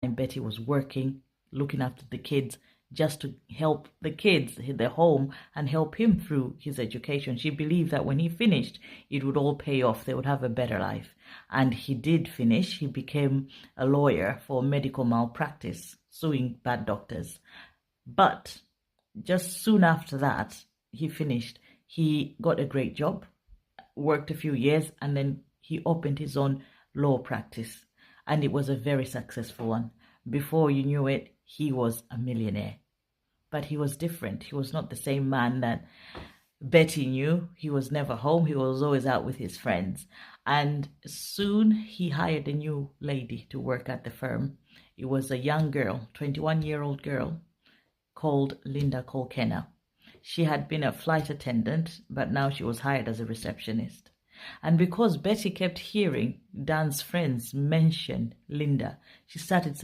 And Betty was working, looking after the kids, just to help the kids, the home, and help him through his education. She believed that when he finished, it would all pay off. They would have a better life. And he did finish. He became a lawyer for medical malpractice, suing bad doctors. But just soon after that, he finished. He got a great job, worked a few years, and then he opened his own law practice. And it was a very successful one. Before you knew it, he was a millionaire. But he was different. He was not the same man that Betty knew. He was never home. He was always out with his friends. And soon he hired a new lady to work at the firm. It was a young girl, 21-year-old girl, called Linda Colkenna. She had been a flight attendant, but now she was hired as a receptionist. And because Betty kept hearing Dan's friends mention Linda, she started